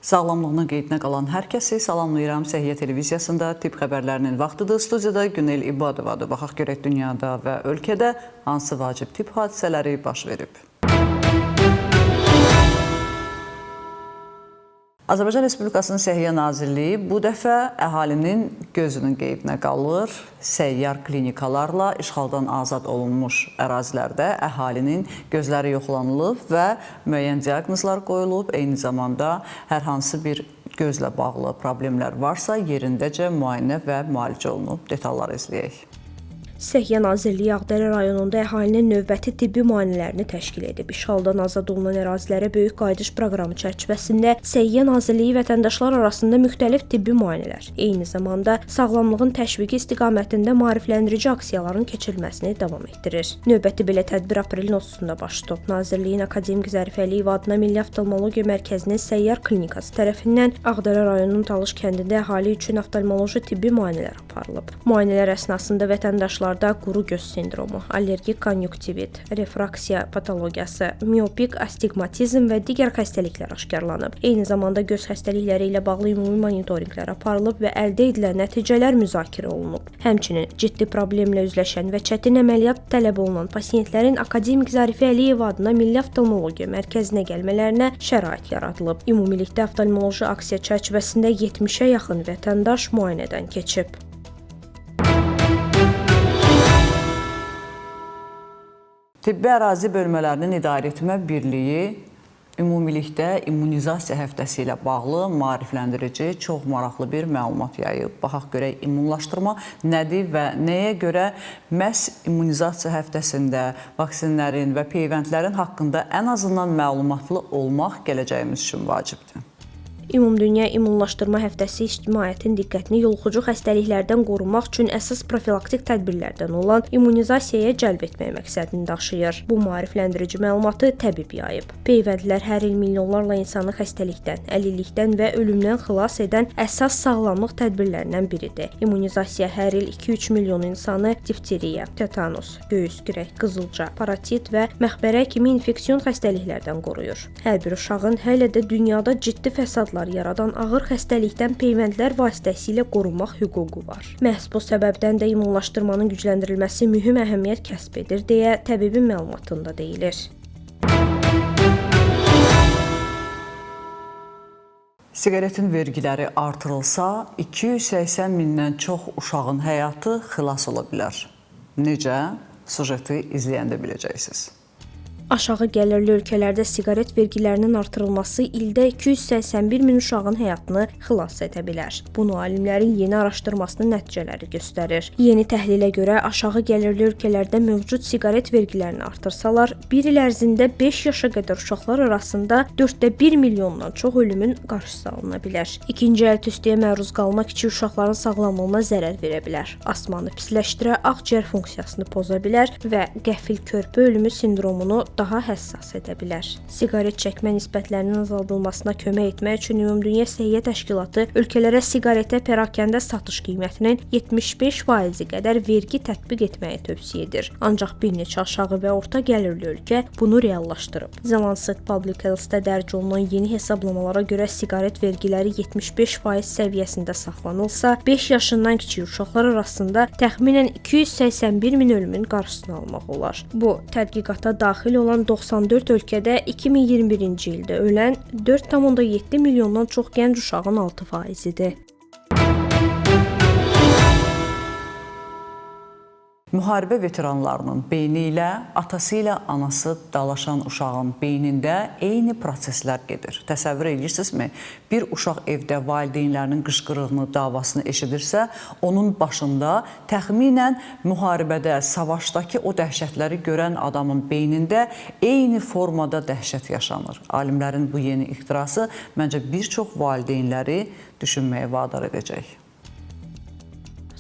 Sağlamlığının qeydinə qalan hər kəsi salamlayıram. Səhiyyə televiziyasında tibb xəbərlərinin vaxtıdır. Studiyada Günel İbadovadır. Baxaq görək dünyada və ölkədə hansı vacib tibb hadisələri baş verib. Azərbaycan Respublikasının Səhiyyə Nazirliyi bu dəfə əhalinin gözünün qeydinə qalır. Səyyar klinikalarla işğaldan azad olunmuş ərazilərdə əhalinin gözləri yoxlanılıb və müəyyən diaqnozlar qoyulub. Eyni zamanda hər hansı bir gözlə bağlı problemlər varsa yerindəcə müayinə və müalicə olunub. Detalları izləyək. Səhiyyə Nazirliyi Ağdərə rayonunda əhalinin növbəti tibbi müayinələrini təşkil edib. İşğaldan azad olunan ərazilərə böyük qayıdış proqramı çərçivəsində Səhiyyə Nazirliyi vətəndaşlar arasında müxtəlif tibbi müayinələr, eyni zamanda sağlamlığın təşviqi istiqamətində maarifləndirici aksiyaların keçirilməsini davam etdirir. Növbəti belə tədbir aprelin 30-da baş tutub. Nazirliyin Akademik Zərif Əliyev adına Milli Oftalmologiya Mərkəzinin səyyar klinikası tərəfindən Ağdərə rayonunun Talış kəndində əhali üçün oftalmoloji tibbi müayinələr aparılıb. Müayinələr əsnasında vətəndaşlar quru göz sindromu, allergik konjunktivit, refraksiya patologiyası, miopik astigmatizm və digər xəstəliklər aşkarlanıb. Eyni zamanda göz xəstəlikləri ilə bağlı ümumi monitorinqlər aparılıb və əldə edilən nəticələr müzakirə olunub. Həmçinin ciddi problemlə üzləşən və çətin əməliyyat tələb olunan pasientlərin Akademik Zarifi Əliyev adına Milli Oftalmologiya Mərkəzinə gəlmələrinə şərait yaradılıb. Ümumilikdə oftalmoloji aksiya çərçivəsində 70-ə yaxın vətəndaş müayinədən keçib. Tibbi ərazi bölmələrinin idarəetmə birliyi ümumilikdə immunizasiya həftəsi ilə bağlı maarifləndirici çox maraqlı bir məlumat yayıb. Baxaq görək immunlaşdırma nədir və nəyə görə məhz immunizasiya həftəsində vaksinlərin və peyvəndlərin haqqında ən azından məlumatlı olmaq gələcəyimiz üçün vacibdir. Ümumdünya immunlaşdırma həftəsi ictimaiyyətin diqqətini yoluxucu xəstəliklərdən qorunmaq üçün əsas profilaktik tədbirlərdən olan immunizasiyaya cəlb etmək məqsədini daşıyır. Bu maarifləndirici məlumatı təbib yayıb. Peyvəndlər hər il milyonlarla insanı xəstəlikdən, əlillikdən və ölümdən xilas edən əsas sağlamlıq tədbirlərindən biridir. İmmunizasiya hər il 2-3 milyon insanı difteriya, tetanus, göğüs-kürək, qızılca, paratit və məxbərə kimi infeksion xəstəliklərdən qoruyur. Hər bir uşağın hələ də dünyada ciddi fəsadlar yaradan ağır xəstəlikdən peyvəndlər vasitəsilə qorunmaq hüququ var. Məhz bu səbəbdən də immunlaşdırmanın gücləndirilməsi mühüm əhəmiyyət kəsb edir deyə təbibin məlumatında deyilir. Siqaretin vergiləri artırılsa, 280 mindən çox uşağın həyatı xilas ola bilər. Necə? Sujeti izləyəndə biləcəksiniz. Aşağı gəlirli ölkələrdə siqaret vergilərinin artırılması ildə 281 min uşağın həyatını xilas edə bilər. Bunu alimlərin yeni araşdırmasının nəticələri göstərir. Yeni təhlilə görə aşağı gəlirli ölkələrdə mövcud siqaret vergilərini artırsalar, bir il ərzində 5 yaşa qədər uşaqlar arasında 4,1 milyondan çox ölümün qarşısı alına bilər. İkinci əl tüstüyə məruz qalma kiçik uşaqların sağlamlığına zərər verə bilər. Asmanı pisləşdirə, ağciyər funksiyasını poza bilər və qəfil körpə ölümü sindromunu daha həssas edə bilər. Siqaret çəkmə nisbətlərinin azaldılmasına kömək etmək üçün Ümumdünya Səhiyyə Təşkilatı ölkələrə siqaretə pərakəndə satış qiymətinin 75%-i qədər vergi tətbiq etməyi tövsiyə edir. Ancaq bir neçə aşağı və orta gəlirli ölkə bunu reallaşdırıb. The Lancet Public Health-də dərc olunan yeni hesablamalara görə siqaret vergiləri 75% səviyyəsində saxlanılsa, 5 yaşından kiçik uşaqlar arasında təxminən 281 min ölümün qarşısını almaq olar. Bu, tədqiqata daxil olan 94 ölkədə 2021-ci ildə ölən 4,7 milyondan çox gənc uşağın 6%-idir. Müharibə veteranlarının beyni ilə atası ilə anası dalaşan uşağın beynində eyni proseslər gedir. Təsəvvür edirsinizmi? Bir uşaq evdə valideynlərinin qışqırığını, davasını eşidirsə, onun başında təxminən müharibədə, savaşdakı o dəhşətləri görən adamın beynində eyni formada dəhşət yaşanır. Alimlərin bu yeni ixtirası məncə bir çox valideynləri düşünməyə vadar edəcək.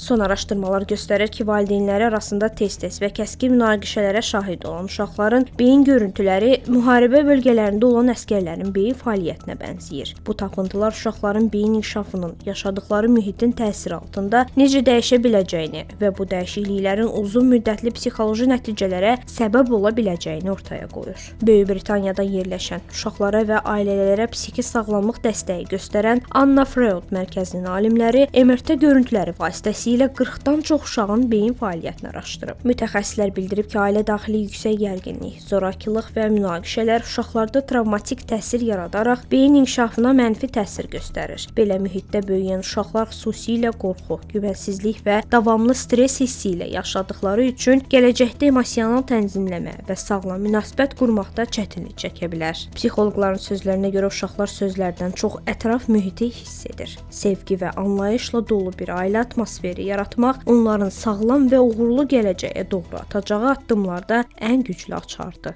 Son araşdırmalar göstərir ki, valideynləri arasında tez-tez və kəskin münaqişələrə şahid olan uşaqların beyin görüntüləri müharibə bölgələrində olan əsgərlərin beyin fəaliyyətinə bənzəyir. Bu tapıntılar uşaqların beyin inkişafının yaşadıkları mühitin təsiri altında necə dəyişə biləcəyini və bu dəyişikliklərin uzun müddətli psixoloji nəticələrə səbəb ola biləcəyini ortaya qoyur. Böyük Britaniyada yerləşən uşaqlara və ailələrə psixi sağlamlıq dəstəyi göstərən Anna Freud mərkəzinin alimləri MRT görüntüləri vasitəsilə 40-dan çox uşağın beyin fəaliyyətini araşdırıb. Mütəxəssislər bildirib ki, ailə daxili yüksək gərginlik, zorakılıq və münaqişələr uşaqlarda travmatik təsir yaradaraq beyin inkişafına mənfi təsir göstərir. Belə mühitdə böyüyən uşaqlar xüsusilə qorxu, güvənsizlik və davamlı stress hissi ilə yaşadıkları üçün gələcəkdə emosional tənzimləmə və sağlam münasibət qurmaqda çətinlik çəkə bilər. Psixoloqların sözlərinə görə uşaqlar sözlərdən çox ətraf mühiti hiss edir. Sevgi və anlayışla dolu bir ailə atmosferi yaratmaq onların sağlam və uğurlu gələcəyə doğru atacağı addımlarda ən güclü açardır.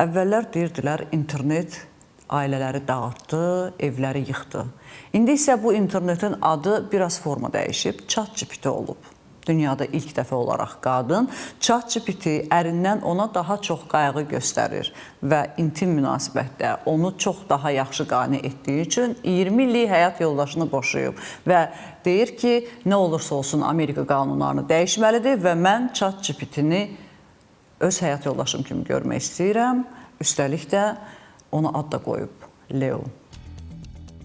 Əvvəllər deyirdilər internet ailələri dağıtdı, evləri yıxdı. İndi isə bu internetin adı biraz forma dəyişib, ChatGPT olub. Dünyada ilk dəfə olaraq qadın ChatGPT ərindən ona daha çox qayğı göstərir və intim münasibətdə onu çox daha yaxşı qane etdiyi üçün 20 illik həyat yoldaşını boşayıb və deyir ki, nə olursa olsun Amerika qanunlarını dəyişməlidir və mən ChatGPT-ni öz həyat yoldaşım kimi görmək istəyirəm. Üstəlik də ona ad da qoyub, Leo.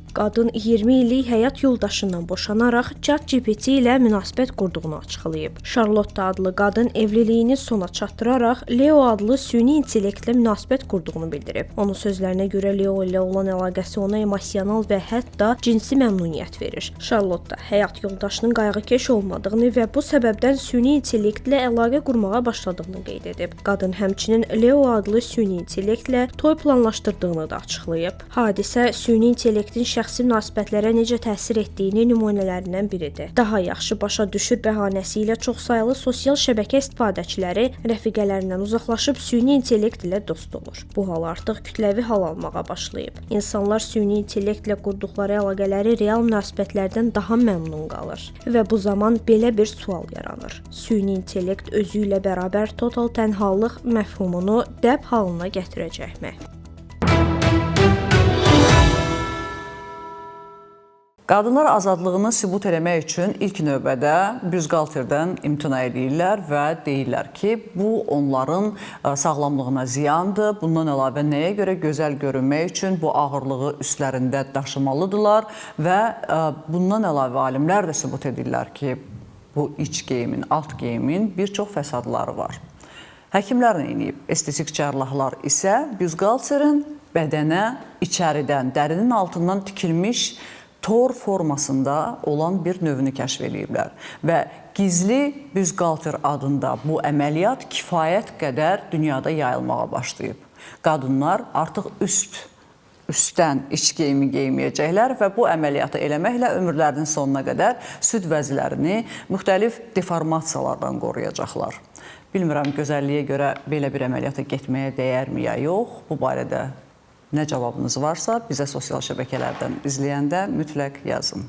Qadın 20 illik həyat yoldaşından boşanaraq ChatGPT ilə münasibət qurduğunu açıqlayıb. Charlotte adlı qadın evliliyini sona çatdıraraq Leo adlı süni intellektlə münasibət qurduğunu bildirib. Onun sözlərinə görə Leo ilə olan əlaqəsi ona emosional və hətta cinsi məmnuniyyət verir. Charlotte həyat yoldaşının qayğıkeş olmadığını və bu səbəbdən süni intellektlə əlaqə qurmağa başladığını qeyd edib. Qadın həmçinin Leo adlı süni intellektlə toy planlaşdırdığını da açıqlayıb. Hadisə süni intellektin şəxsi münasibətlərə necə təsir etdiyini nümunələrindən biridir. Daha yaxşı başa düşür bəhanəsi ilə çoxsaylı sosial şəbəkə istifadəçiləri rəfiqələrindən uzaqlaşıb süni intellekt ilə dost olur. Bu hal artıq kütləvi hal almağa başlayıb. İnsanlar süni intellektlə qurduqları əlaqələri real münasibətlərdən daha məmnun qalır və bu zaman belə bir sual yaranır. Süni intellekt özü ilə bərabər total tənhalıq məfhumunu dəb halına gətirəcəkmi? Qadınlar azadlığını sübut eləmək üçün ilk növbədə büzqalterdən imtina edirlər və deyirlər ki, bu onların sağlamlığına ziyandır. Bundan əlavə nəyə görə gözəl görünmək üçün bu ağırlığı üstlərində daşımalıdırlar və bundan əlavə alimlər də sübut edirlər ki, bu iç geyimin, alt geyimin bir çox fəsadları var. Həkimlər nə edib? Estetik cərrahlar isə büzqalterin bədənə içəridən, dərinin altından tikilmiş tor formasında olan bir növünü kəşf eləyiblər və gizli büzqalter adında bu əməliyyat kifayət qədər dünyada yayılmağa başlayıb. Qadınlar artıq üstdən iç geyimi geyməyəcəklər və bu əməliyyatı eləməklə ömürlərinin sonuna qədər süd vəzilərini müxtəlif deformasiyalardan qoruyacaqlar. Bilmirəm, gözəlliyə görə belə bir əməliyyata getməyə dəyərmi ya yox, bu barədə nə cavabınız varsa bizə sosial şəbəkələrdən izləyəndə mütləq yazın.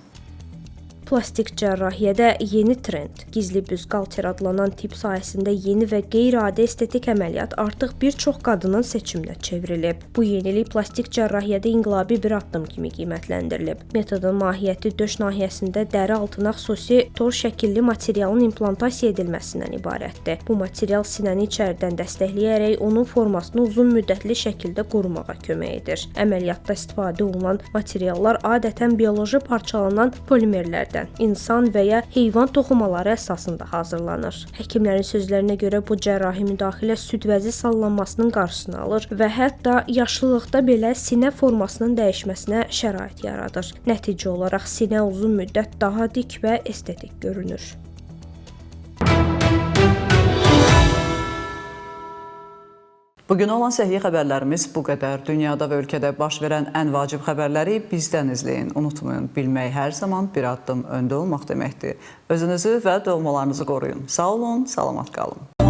Plastik cərrahiyyədə yeni trend, gizli büzqalter adlanan tip sahəsində yeni və qeyri-adi estetik əməliyyat artıq bir çox qadının seçiminə çevrilib. Bu yenilik plastik cərrahiyyədə inqilabi bir addım kimi qiymətləndirilib. Metodun mahiyyəti döş nahiyəsində dəri altına xüsusi tor şəkilli materialın implantasiya edilməsindən ibarətdir. Bu material sinəni içəridən dəstəkləyərək onun formasını uzun müddətli şəkildə qorumağa kömək edir. Əməliyyatda istifadə olunan materiallar adətən bioloji parçalanan polimerlərdən, insan və ya heyvan toxumaları əsasında hazırlanır. Həkimlərin sözlərinə görə bu cərrahi müdaxilə süd vəzi sallanmasının qarşısını alır və hətta yaşlılıqda belə sinə formasının dəyişməsinə şərait yaradır. Nəticə olaraq sinə uzun müddət daha dik və estetik görünür. Bugün olan səhiyyə xəbərlərimiz bu qədər. Dünyada və ölkədə baş verən ən vacib xəbərləri bizdən izləyin. Unutmayın, bilmək hər zaman bir addım öndə olmaq deməkdir. Özünüzü və doğmalarınızı qoruyun. Sağ olun, salamat qalın.